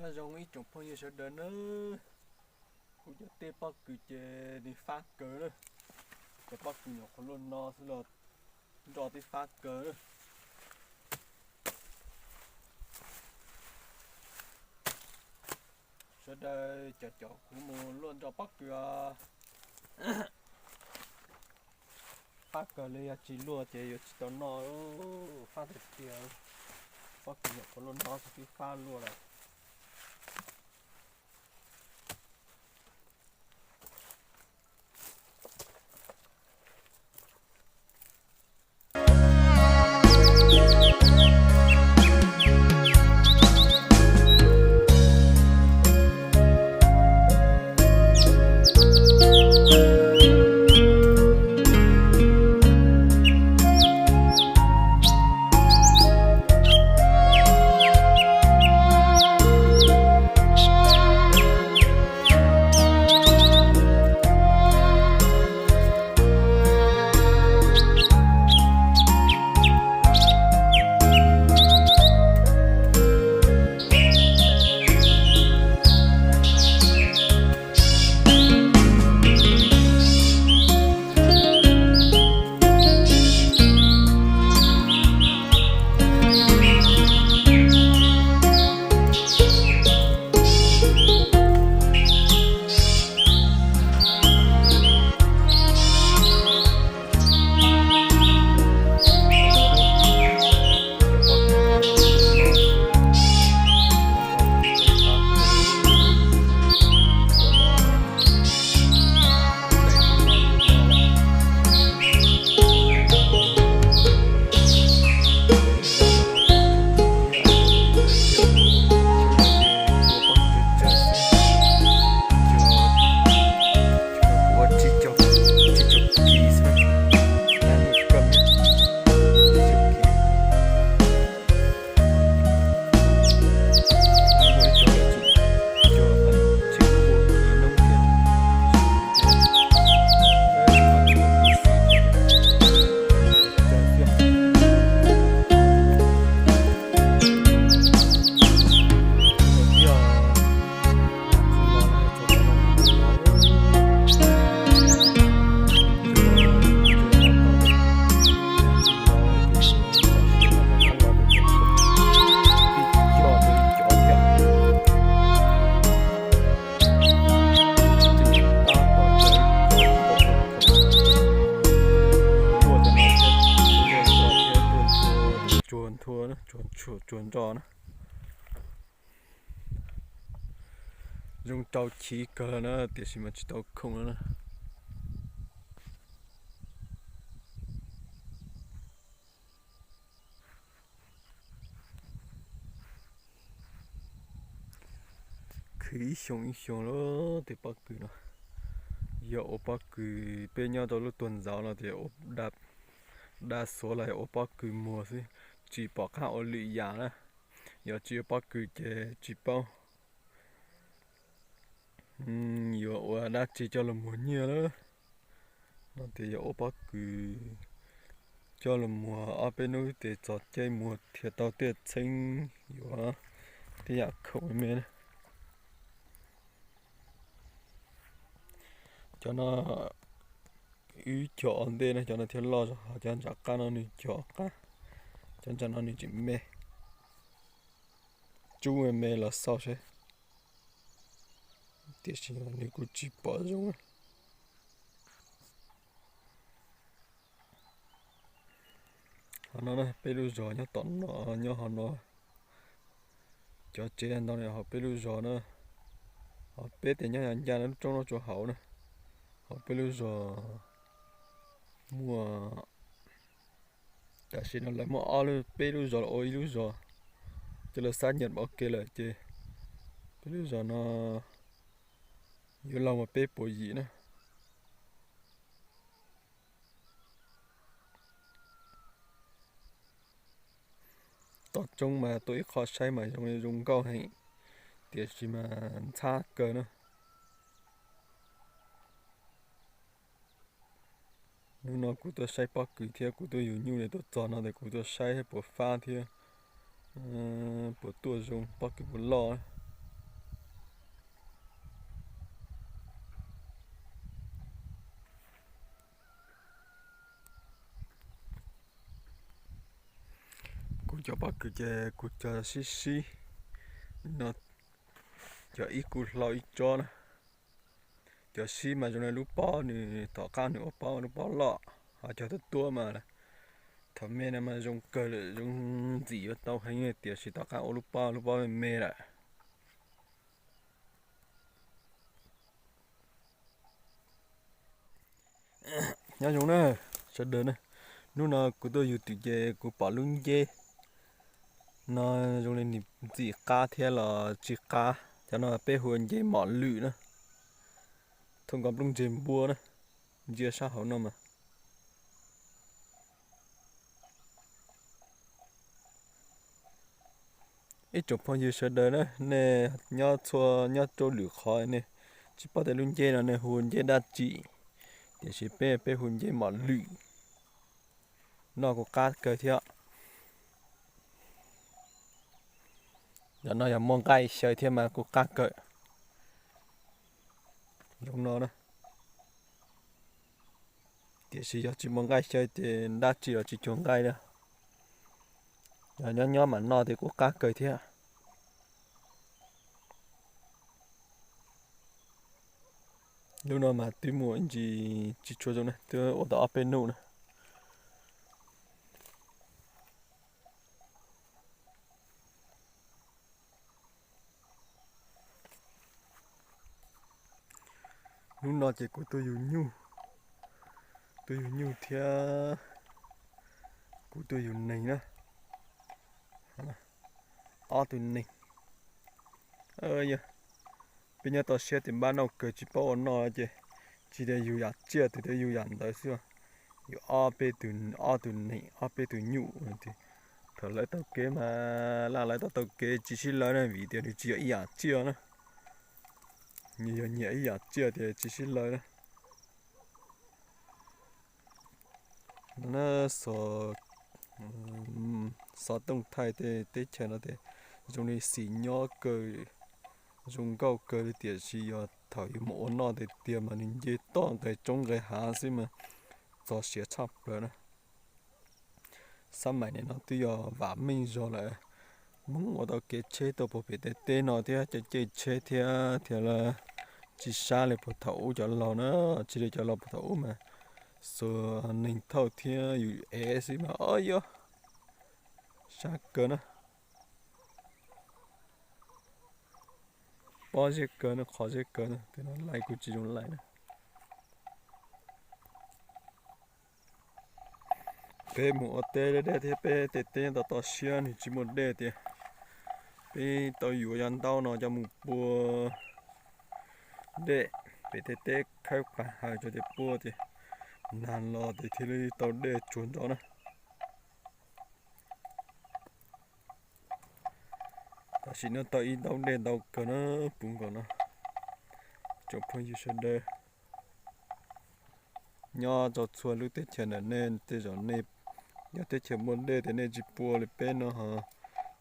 Nyob zoo ib tsoom phooj ywg sawv daws nawb, kuv cov tej pob kws ces nws fab kawg na, cov pob kws nyuam qhuav luaj no xwb los nroj twb fab kawg. Sawv daws caum caum kuv mus luaj nroj pob kws os. Fab kawg li, yog tsis luaj ces yuav tsis tau noj, fab tiag tiag. Pob kws nyuam qhuav luaj no xwb twb fab luaj lawm. Tsuag nthua, tsuag nroj na. Zoo rau chiv kawg na, tiam sis mas tsis tau khoom na. Khwv ib xyoo ib xyoo lawm tej pob kws no. Yog ua pob kws peb nyob rau lub tuag ntxauv no ces ua da xuav los yog ua pob kws muag xwb, tsis pom qab ua lwm yam na. Yog tsis ua pob kws ces tsis paub yuav ua dab tsi coj los muag nyiaj lawm. No tias yog ua pob kws coj los muag ob peb hnub ces txog caij muag thiaj tau tej txheeb yuav tej yam khoom me me na. Cov no wb cog ua ntej no cov no thiaj loj zog, ho cov nram qab no nws cog qab, cov nram no nws tseem me. Tsub me me los xauj seb, tiam sis nws kuj tsis pom zoo. Ho no peb lub zos nyob tom no, nyob ho no. Cov tsev ntau no hauv peb lub zos na, ho peb tias nyob ncaj ncaj lub roob no tsuas hauv na, hauv peb lub zos muaj, tam sim no lawv muaj ob lub, peb lub zos los ua ib lub zos, ces lawv xab nyam ua ke lawm ces peb lub zos no yuav luag mus peb puas yim na. Tom roob mas tuaj ib qho saib mas zoo zoo nkauj heev, tiam sis mas ntxhab kawg na. Hnub no kuv tuaj saib pob kws thiab kuv tuaj yug nyuj li, tuaj txog no ces kuv tuaj saib puas fab thiab puas tuaj zoo, pob kws puas loj. Cov pob kws ces kuv cog sib sib no, cov ib kuv hlau ib tsob na. Cov sib mas zoo li lub pob nws tom qab nws ua pob lub pob loj, ho cog tuab tuab mas thaum me no mas zoo kawg lawm, zoo ntxim yuav tau heev tiam sis tom qab ua lub pob lub pob me me lawm. Nyob zoo na sawv daws na, hnub no kuv tuaj yug twm ces kuv pom lub nceb no zoo li nws ntxim qab thiab los tsis qab, cov no peb hu ua ncej mom lwm na, thooj nkaus nplooj ntseg npua na, ntsia sab hauv no mas. Ib tsoom phooj ywg sawv daws na, nej nyob txhua nyob rau lwm qhov nej tsis paub tias lub ncej no nej hu ncej dab tsi, tiam sis peb peb hu ncej mom lwm, noj kuj qab kawg thiab. Yog no yog muaj nqaij xyaw thiab mas kuj qab kawg. Zoo no na. Tiam sis yog tsis muaj nqaij xyaw ces dab tsi los tsis cuag nqaij na. Yog nyob nyob mam noj ces kuj qab kawg thiab. Lub no mas twb muaj ib ntsis tsis tshua zoo na, twb ua tau ob peb hnub na. Hnub no ces kuv tuaj yug nyuj, tuaj yug nyuj thiab kuv tuaj yug neeg na. Ob tug neeg, yog peb nyob toj siab ces npab noj kawg tsis paub ua noj ces tsis tias yug yam tsiaj twg tias yug yam ntawd xwb. Yug ob peb tug, ob tug neeg ob peb tug nyuj. Thaum lawv taug kev mas laj lawv tau taug kev tsis sib law na vim tias nws tsis yog ib yam tsiaj na. Nws yog nyiam ib yam tsiaj tias tsis sib law na. Xov tooj thaij tej teb chaws no ces zoo li xim nyob kawg, zoo nkauj kawg li tiam sis yog thaum yus mus ua noj tiag tiag mas nws nce toj nqes roob nqes hav xwb mas txog siav tshaj plaws na. Xab maim nim no twb yog vam meej zog lawm, Hmoob ua tau kev tsheb tuaj puag pem tej teb no thiab cov caij tsheb thiab thiaj li tsis sab li puag thaum ub cov laug na, tsis li cov laug puag thaum ub mas xuas neeg thauj thiab yus ev xwb mas o yog sab kawg na. Pob zeb kawg na, qhov zeb kawg na, tej no laij kuj tsis zoo laij na. Peb mus ua teb deb deb thiab peb tej teb nyob toj toj siab nws tsis muaj dej tias peb tau yuav cov ntaub no coj mus pua dej pem tej teb khawb qas haws rau tias pua tias nag los ces thiaj li tau dej tsuag nrho na. Tam sim no tau ib ntaub dej ntau kawg na, puv nkaus no. Tsoom phooj ywg sawv daws nyob rau txhua lub teb chaws ntawm nej, tej zaum nej nyob teb chaws muaj dej tias nej tsis pua li peb no ho.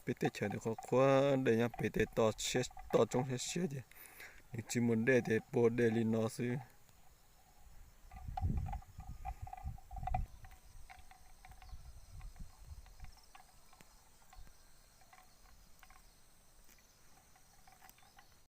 Peb teb chaws ntawm qhuav qhuav dej nyob pem tej toj roob siab siab ces nws tsis muaj dej tias pua dej li no xwb.